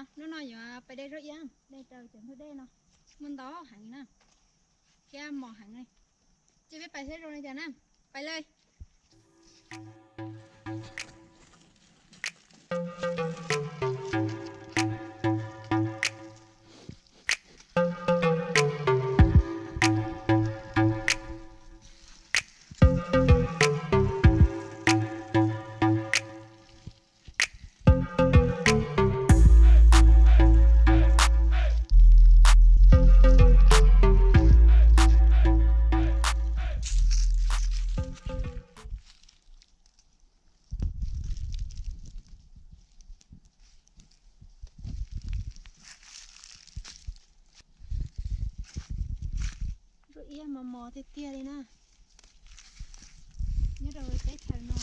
Hnub no yuav pais de zaub iab, de raws cov ntug dej no, muaj ntau heev na, thiab mos heev li. Ces peb pais saib zoo li cas na, pais li. Zaub iab mas mos tiag tiag li na. Nyob rau teb chaws no,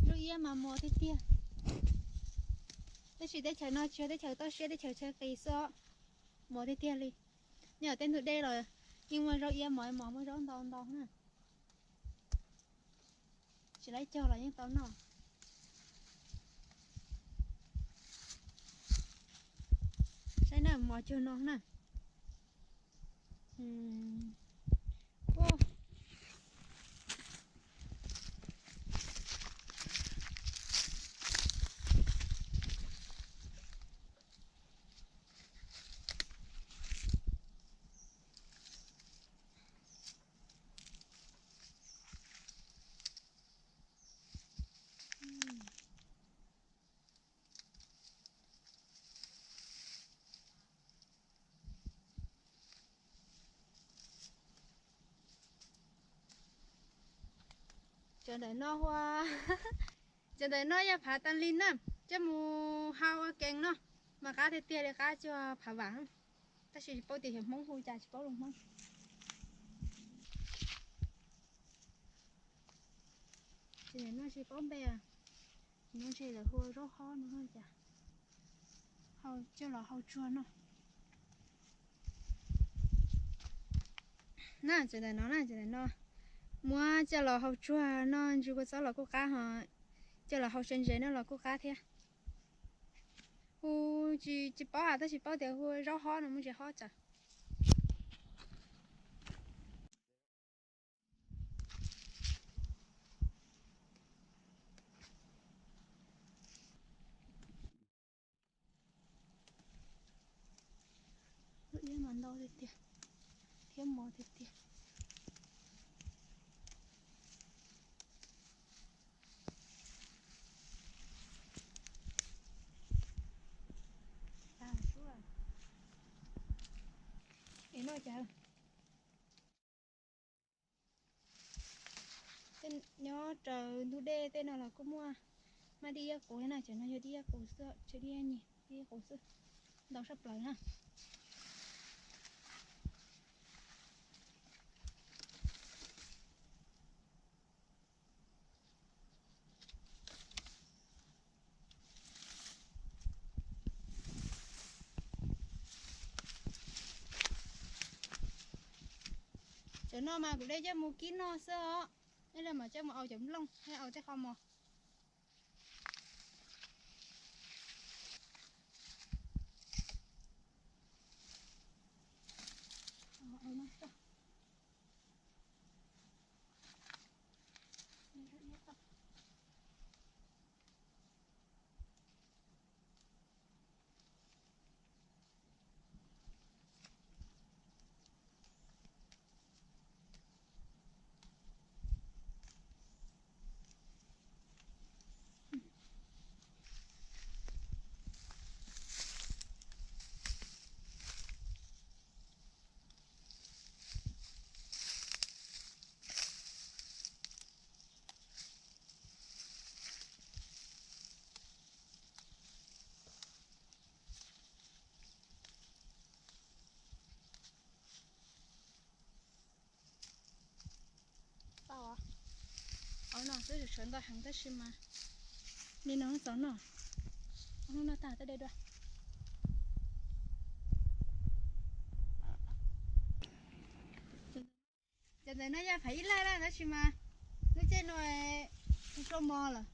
zaub iab mas mos tiag tiag. Tab sis teb chaws no tsis yog teb chaws toj siab, teb chaws chaw qis xwb, mos tiag tiag li. Nyob tej ntug dej los yeej muaj zaub iab mos, mos muaj zaub ntau ntau na. Tsis laib cog los yeej tau noj. Saib na, mos cuag no na. Cov ntawm no hu, cov ntawm no yog phav tas li na, coj mus hau ua kees no, mas qab tiag tiag li, qab cuag phav vam. Tab sis tsis paub tias xyov Hmoob hu cas, tsis paub lus Hmoob. Ces ntawm no tsis paub npe, no ntshe lawv hu zaub hob no cas, coj los hau tsuag no. Na, cov ntawm no na, cov ntawm no muab coj los hau tsuag no, ntsis kua txob los kuj qab ho, coj los hau se ntses no los kuj qab thiab. Hu tsis, tsis paub hais, tab sis paub tias hu zaub hob no, muaj ntsis hob tsawv. Zaub iab mas ntau tiag tiag, thiab mos tiag tiag. Es no cas, nyob raws ntug dej tej no los kuj muaj, mas dib iab qus na, cov no yog dib iab qus xwb, tsis dib iab nyiag, dib iab qus xwb, ntau sab plaws na. Cov no mas kuv de coj mus kib noj xwb os, ib leeg mam coj mus au cov nplooj thiab au tej qho mos. Tau, no twb sawv ntau heev tab sis mas li no txaus noj, hnub no tag tej de dua. Cov ntawm no yog phav ib laij lawm tab sis mas lub caij no tsis tshua mos lawm.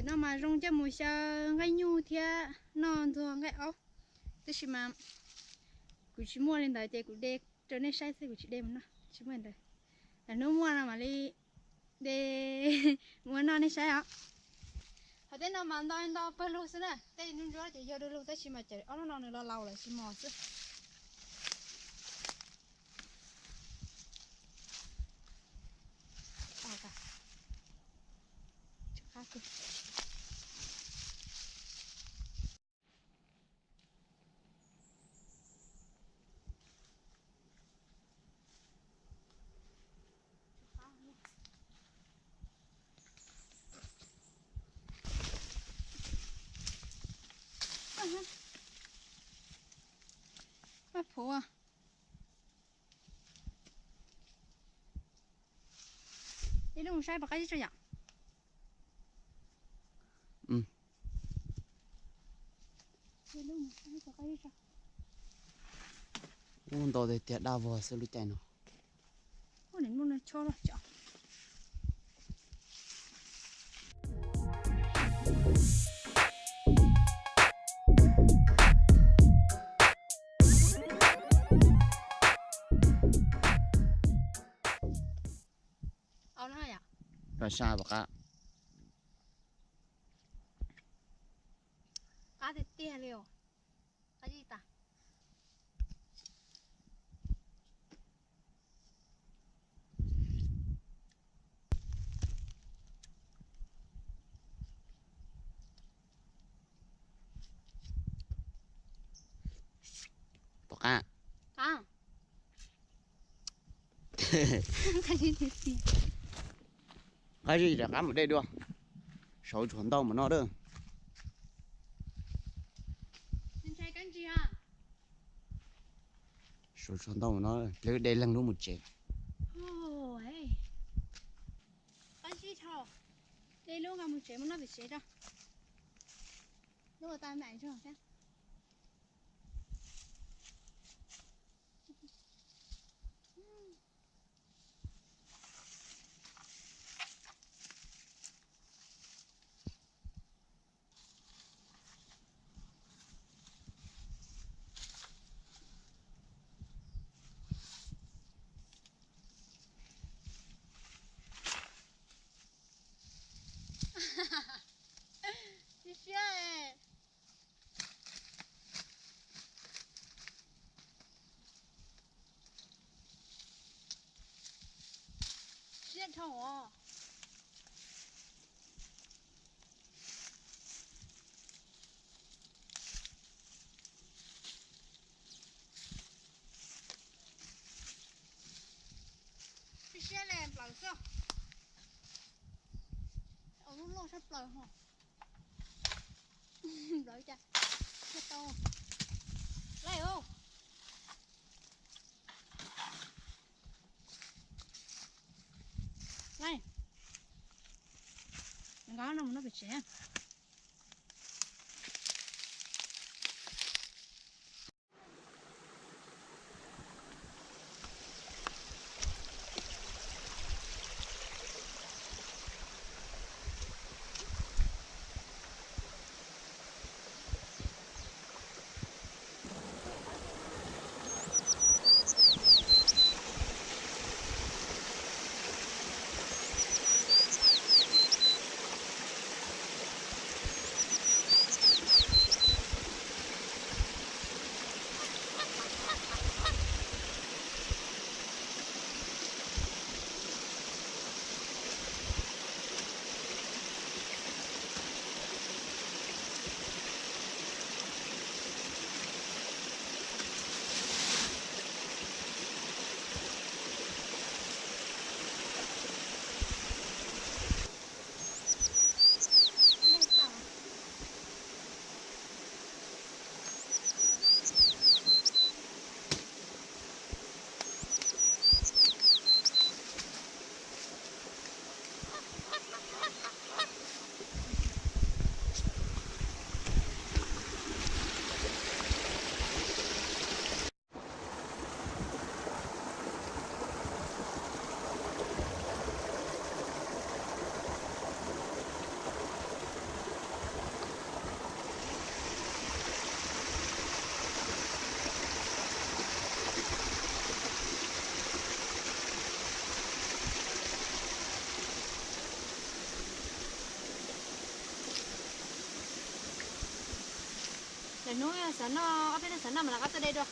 No mas zoo coj mus xyaw nqaij nyuj thiab noj ntxuag nqaij aub. Tab sis mas kuv tsis muaj li ntawd ces kuv de rau nej saib xwb, kuv tsis de mus noj, tsis muaj li ntawd. Lwm hnub muaj no mam li de mus ua noj nej saib os. Hos tej no mas ntau ntau pawg lug xwb na, tej ntsuab ntsuab ces yog du lug, tab sis mas cov ob lub no nws los laus lawm tsis mos xwb. Maj phuv. Ib lub mus saib puas qab zib tso yom. Ib lub mus saib puas qab zib tso. Ub, ntau tiag tiag, daj vog xwb lub caij no. Ub, nim no chob los tso. Au no yom. Pab sab puas qab? Qab tiag tiag li os. Qab zib tas. Puas qab? Qab. Qab zib rov qab mus de dua. Saum tshuav ntau mus no dawb. Saum tshuav ntau mus no, lawv de leeg lub mus tsev. Qab zib dhau. De lub nqa mus tsev, mus noj pem tsev tso. Lub ua tau mam tso thiab. Siab siab. Siab dhau os. Siab siab li plaws xwb. Ua lub loj sab plaws ho. Plaws cas. Siab tau. Laij os. Laij. Nqa no mus noj pem tsev. Lwm hnub xav noj, ob peb hnub xav noj mas rov qab tuaj de dua.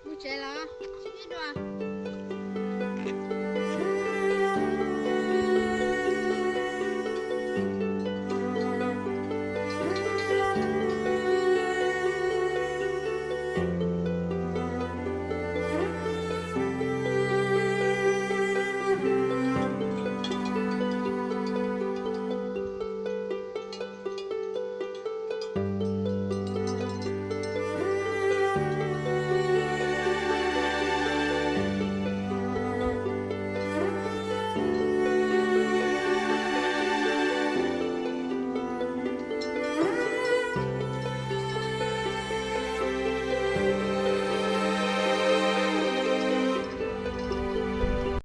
Mus tsev los? Sib ntsib dua.